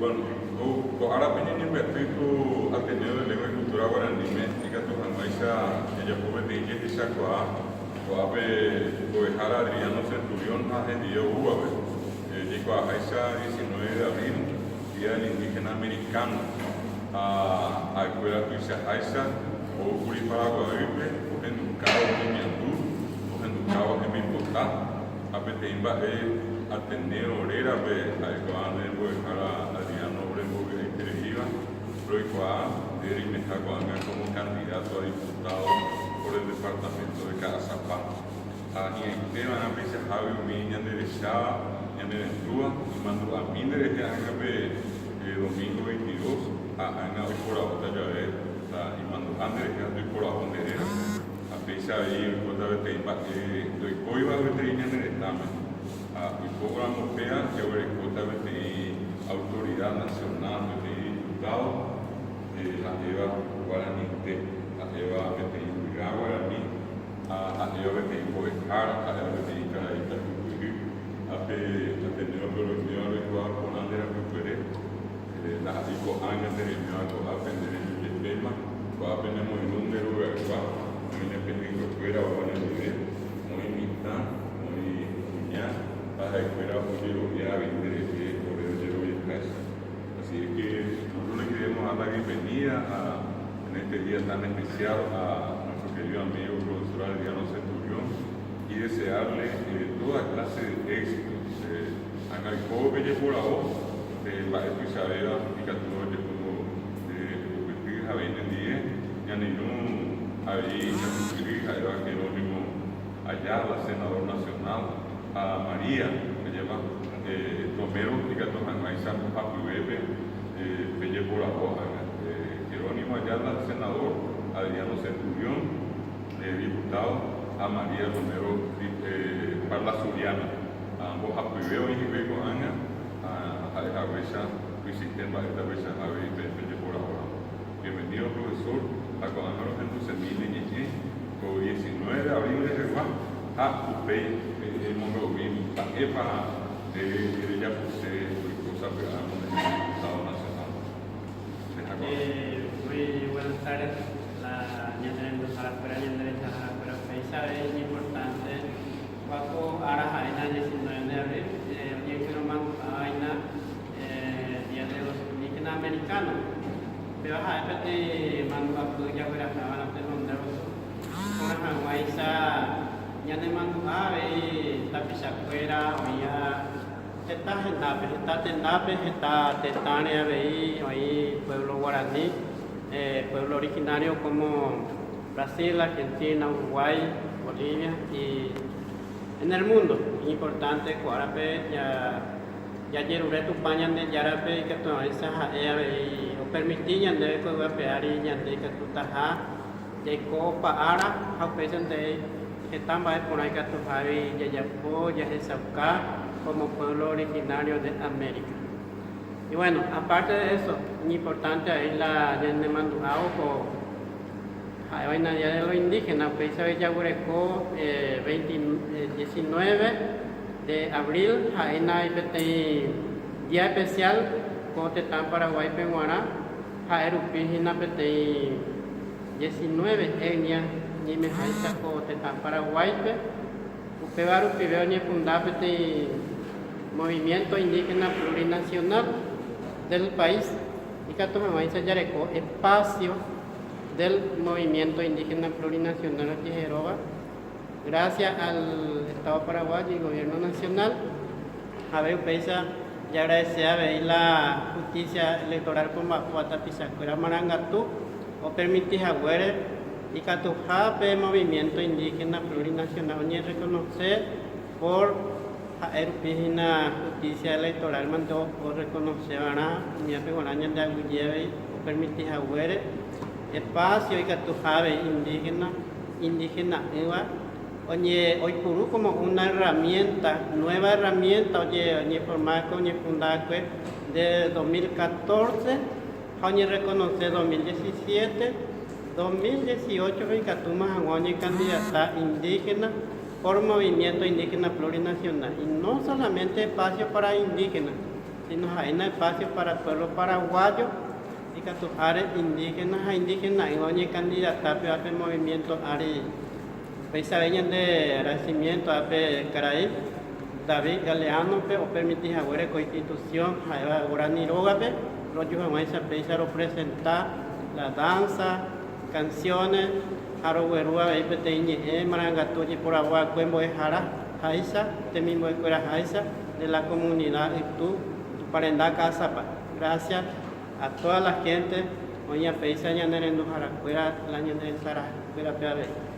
Bueno, ko árape ñañembyaty ko Ateneo de Lengua y Cultura Guaraníme ikatu hag̃uáicha jajapo peteĩ jehechakuaa ko'ápe mbo'ehára Adriano Centurión ha hendive oúvape. Jaikuaaháicha 19 de abril, Día del Indígena Americano, ha ha'ekuéra tuichaháicha oúkuri Paraguaýpe ohendukávo hemiandu, ohendukávo hembipota ha peteĩ mba'e Ateneo rérape ha'ekuaa nde mbo'ehára Adriano orembovy'aitereíva roikuaa nde reimeha ko'ág̃a como candidato a diputado por el departamento de Ka'asapa. Ha hi'ãiteva'erã peichahágui umi ñanderecháva, ñanerendúva, imandu'ami nderehe ág̃a pe domingo 22 ha ág̃a oiporavóta jave ta imandu'a nderehe ha toiporavo nde réra. Ha péicha avei oikóta peteĩ mba'e ndoikóiva gueteri ñane retãme. Ha oikóramo péa jaguerekóta peteĩ autoridad nacional, peteĩ diputado ha'éva guaraniete, ha'éva peteĩ guyra guarani. Ha ha'éva peteĩ mbo'ehára, ha'éva peteĩ karai katupyry, ha pe Ateneo-pe roiméva roikuaa porã nde rapykuere, ndaha'éi ko'ág̃a nde reiméva ko'ápe nde rejujepéma, ko'ápe nemoirũ nde rogaygua, oĩ ne pehẽnguekuéra oho nendive, oĩ mitã, oĩ kuña, ha ha'ekuéra ojerovia avei nderehe ore rojeroviaháicha. Así es que nosotros le queremos dar la bienvenida a en este día tan especial a nuestro querido amigo profesor Adriano Centurión y desearle eh, toda clase de éxitos. Eh, ág̃a oikóvo pe jeporavo, pe mba'e tuichavéva ikatu ojeporu ohupyty avei nendive, ñane irũ avei ikatupyry ha'éva Jerónimo Ayala, senador nacional, ha María, ajépa, Romero ikatu hag̃uáicha mbohapyvépe pe jeporavo ág̃a. Jerónimo Ayala, senador, Adriano Centurión, diputado, ha María Romero Parlasuriana. Ha mbohapyve oĩ hikuái ko'ág̃a ha ha'e haguéicha tuichaite mba'e tapichaha avei pe jeporavo ramo. Bienvenido profesor, ha ko'ág̃a rohendusemi ne ñe'ẽ ko 19 de abril rehegua ha upéi emombe'umi mba'épa nde rejapose oiko sapy'áramo nde diputado nacional. Ndeha ko'ág̃a. Muy buenas tardes la ñane renduharakuéra, ñande rechaharakuéra upéicha avei iñimportante kua ko ára ha'éna 19 de abril oñepyrũmandu'ava'ina Día de los Indígenas Americanos. Péva ha'e peteĩ mandu'apy jagueraháva tenonde gotyo. Iporã hag̃uáicha ñanemandu'a avei tapichakuéra oĩva heta hendápe, heta tendápe, heta tetãre avei oĩ pueblo guarani, pueblo originario como Brasil, Argentina, Uruguay, Bolivia y en el mundo. Iñimportante ko árape Jajerure Tupã Ñandejárape ikatu'ãicha ha'e avei opermiti ñandéve ko yvy ape ári ñande ikatutaha jaiko opa ára ha upéichante heta mba'e porã ikatuhágui jajapo jahechauka como pueblo originario de América. Y bueno, aparte de eso, iñimportante avei la ñanemandu'ávo ko ha'éva Día de los Indígenas, upéicha avei jaguereko 19 de abril ha'éna peteĩ día especial ko tetã Paraguáipe g̃uarã, ha'e rupi hína peteĩ 19 etnia ñeimeháicha ko tetã Paraguáipe, upéva rupive oñefunda peteĩ movimiento indígena plurinacional del país ikatu hag̃uáicha jareko espacio del movimiento indígena plurinacional ojeheróva. Gracias al Estado Paraguayo y Gobierno Nacional, avei upéicha jaagradece avei la justicia electoral komba'apóva tapichakuéra marangatu opermiti haguére ikatuha pe movimiento indígena plurinacional oñerreconoce por ha'e rupi hína justicia electoral mante orreconoce va'erã umívape g̃uarã ñande aguyje avei opermiti haguére espacio ikatuha avei indígena indígena'ỹva oipuru como una herramienta, nueva herramienta oñeforma'ekue, oñefunda'ekue de 2014 ha oñerreconoce 2017, 2018-pe ikatúma hag̃ua oñekandidata indígena por Movimiento Indígena Plurinacional y no solamente espacio para indígenas. sino ha'éna espacio para pueblo paraguayo ikatuháre indígena ha indígena'ỹva oñekandidata péva pe movimiento ári. Upéicha avei ñande agradecimiento ápe karai David Galeano-pe opermiti haguére ko institución ha'éva Guarani rógape roju hag̃uáicha péicha ropresenta la danza, canciones ha rogueru avei peteĩ ñe'ẽ marangatu ojeporavo va'ekue mbo'ehára háicha, temimbo'ekuéra háicha de la comunidad Ytu Tupãrenda Ka'asapa. Gracias a toda la gente oĩva péicha ñane renduharakuéra la ñane resarakuérape avei.